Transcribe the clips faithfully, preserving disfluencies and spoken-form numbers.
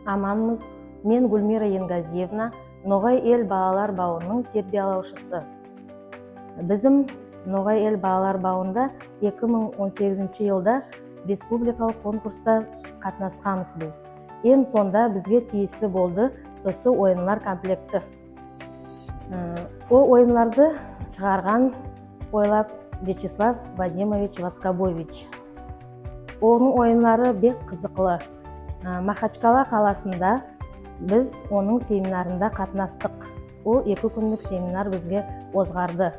Аманмыз. Мен Гульмира Янгазиевна, «Ногай Эл» балалар бавынынъ тербиялавшысы. Бизим «Ногай Эл» балалар бавында эки мынъ он сегизинши йылда республикалык конкурста катнасканмыз биз. Эм сонда бизге тийисли болды сосы ойынлар комплекти. Э, ол ойынларды шыгарган, ойлап, Вячеслав Вадимович Воскобоевич. Онынъ ойынлары бек кызыклы. Э, Махачкала каласында биз онынъ семинарында катнастык. Ол эки куьнлик семинар бизге озгарды.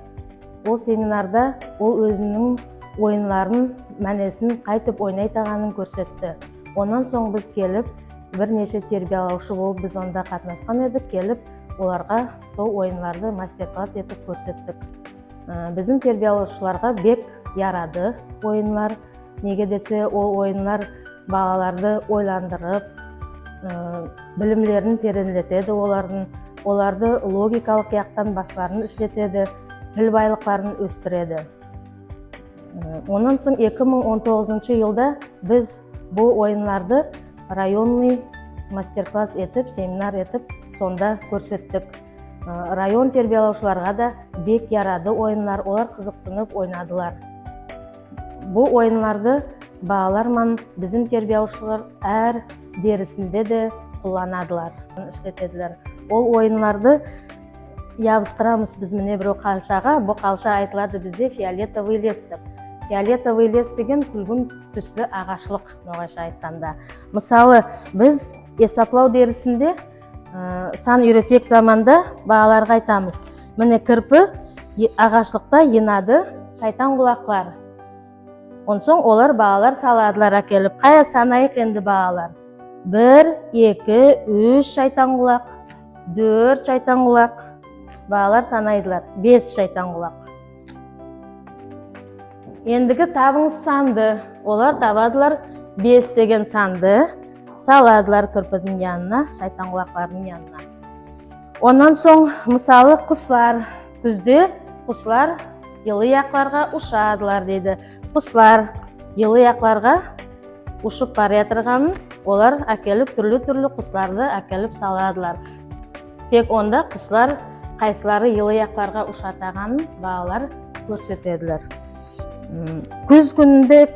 Ол семинарда ол оьзининъ ойынларын, маьнесин, кайтип ойнайтаганын коьрсетти. Оннан сонъ биз келип, бир неше тербиялавшы болып биз онда катнаскан эдик, келип, оларга сол ойынларды мастер-класс этип коьрсеттик. Э, бизим тербиялавшыларга бек ярады ойынлар. Неге десе, ол ойынлар балаларды ойландырып, э, билимлерин теренълетеди олардынъ, оларды логикалык яктан басларын ислетеди, тил байлыкларын оьстиреди. Э, оннан сонъ эки мынъ он тогызыншы йылда биз бу ойынларды районный мастер-класс этип, семинар этип, сонда коьрсеттик. Э, район тербиялавшыларга да бек ярады ойынлар, олар кызыксынып ойнадылар. Бу ойынларды балалар ман бизим тербиялавшылар аьр дерисинде де кулланадылар, ислетедилер. Ол ойынларды ябыстырамыз биз мине бирев калшага. Бу калша айтылады бизде фиолетовый лес деп. Фиолетовый лес деген куьлгин туьсли агашлык, ногайша айтканда. Мысалы, биз эсаплав дерисинде, э, сан уьйретеек заманда балаларга айтамыз: «Мине, кирпи е-, агашлыкта йыйнады шайтан кулаклар». Онсонъ олар, балалар, саладылар аькелип. Кая, санайык энди, балалар. Бир, эки, уьш шайтан кулак, доьрт шайтан кулак. Балалар санайдылар. Бес шайтан кулак. Эндиги табынъыз санды. Олар табадылар бес деген санды, саладылар кирпидинъ янына, шайтан кулаклардынъ янына. Оннан сонъ, мысалы, куслар. Куьзде куслар йылы якларга ушадылар дейди. Куслар йылы якларга ушып бараятырганын олар аькелип, туьрли-туьрли кусларды аькелип саладылар. Тек онда куслар кайсылары йылы якларга ушатаганын балалар коьрсетедилер. М, куьз куьнинде,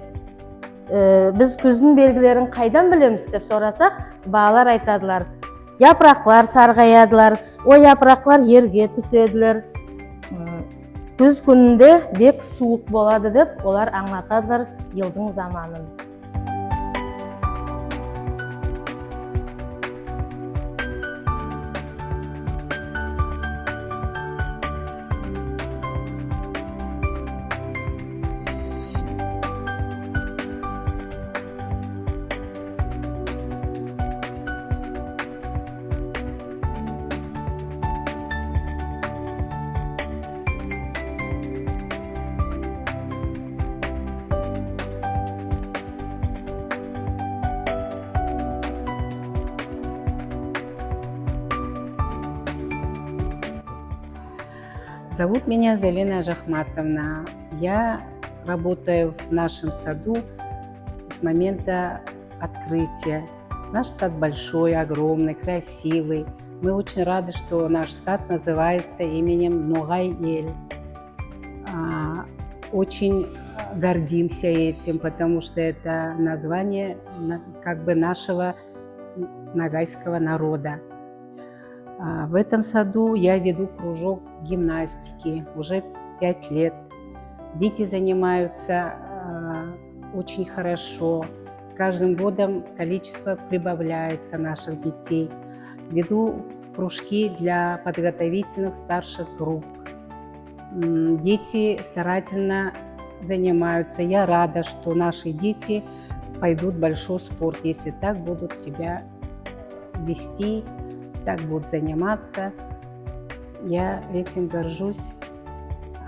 э, биз куьздинъ белгилерин кайдан билемиз деп сорасак, балалар айтадылар: «Япыраклар саргаядылар, ол япыраклар ерге туьседилер. М, куьз куьнинде бек сувык болады», — деп олар анълатадылар йылдынъ заманын. Зовут меня Залина Жахматовна. Я работаю в нашем саду с момента открытия. Наш сад большой, огромный, красивый. Мы очень рады, что наш сад называется именем Ногай-Эль. А, очень гордимся этим, потому что это название на-, как бы нашего ногайского народа. А, в этом саду я веду кружок гимнастики уже пять лет. Дети занимаются, а, очень хорошо. С каждым годом количество прибавляется наших детей. Веду кружки для подготовительных старших групп. М, дети старательно занимаются. Я рада, что наши дети пойдут в большой спорт, если так будут себя вести, так будут заниматься. Я этим горжусь.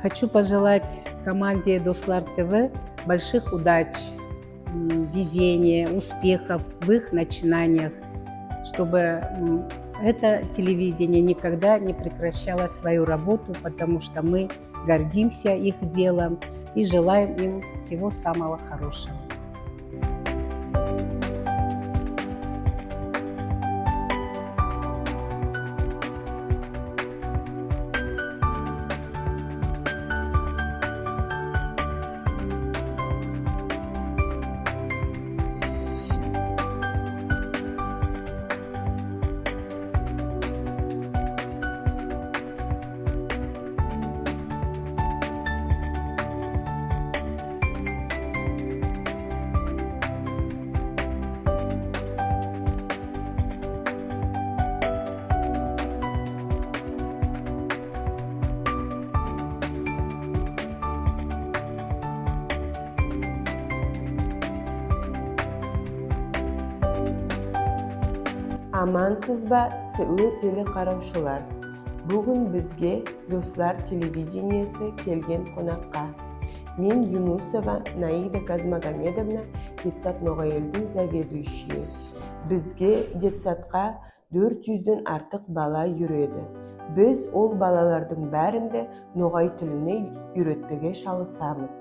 Хочу пожелать команде Дослар ТВ больших удач, м, везения, успехов в их начинаниях, чтобы, м, это телевидение никогда не прекращало свою работу, потому что мы гордимся их делом и желаем им всего самого хорошего. Амансызба, сыйлы телекаравшылар? Буьгуьн бизге «Дослар» телевидениеси келген конакка. Мен Юнусова Наида Казмагомедовна, детсад «Ногай Эл»динъ заведующийи. Бизге детсадка доьрт юзден артык бала юреди. Биз ол балалардынъ баьрин де ногай тилине уьйретпеге шалысамыз.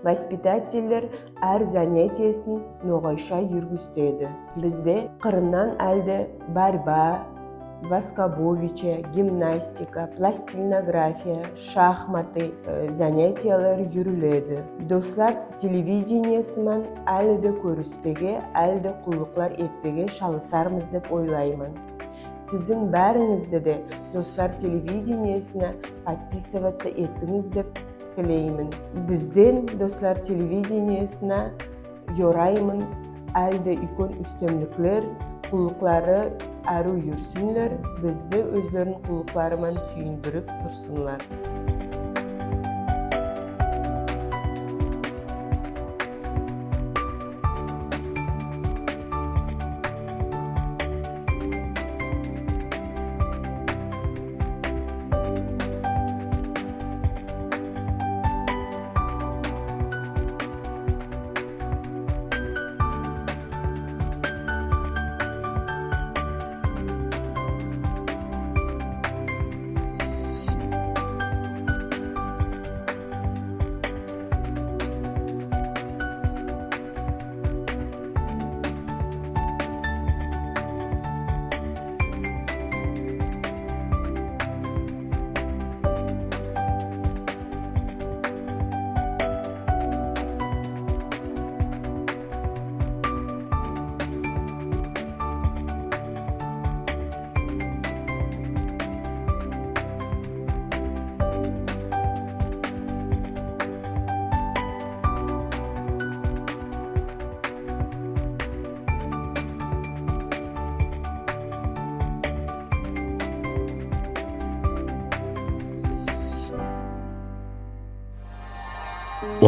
Воспитательлер аьр занятиесин ногайша юргистеди. Бизде кырыннан аьли де борьба, воскобойство, гимнастика, пластилинография, шахматы, э, занятиялар юриледи. «Дослар» телевидениеси ман аьли де коьриспеге, аьли де куллыклар этпеге шалысармыз деп ойлайман. Сизинъ баьринъизди де «Дослар» телевидениесине подписываться этинъиз деп тилеймен. Бизден «Дослар» телевидениесине йорайман аьли де уьйкен уьстемликлер, куллыклары аьруьв юрсинлер, бизди оьзлерининъ куллыклары ман суьйиндирип турсынлар.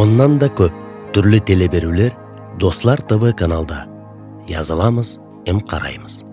Оннан да коьп туьрли телеберуьвлер «Дослар» ТВ каналда. Языламыз эм караймыз.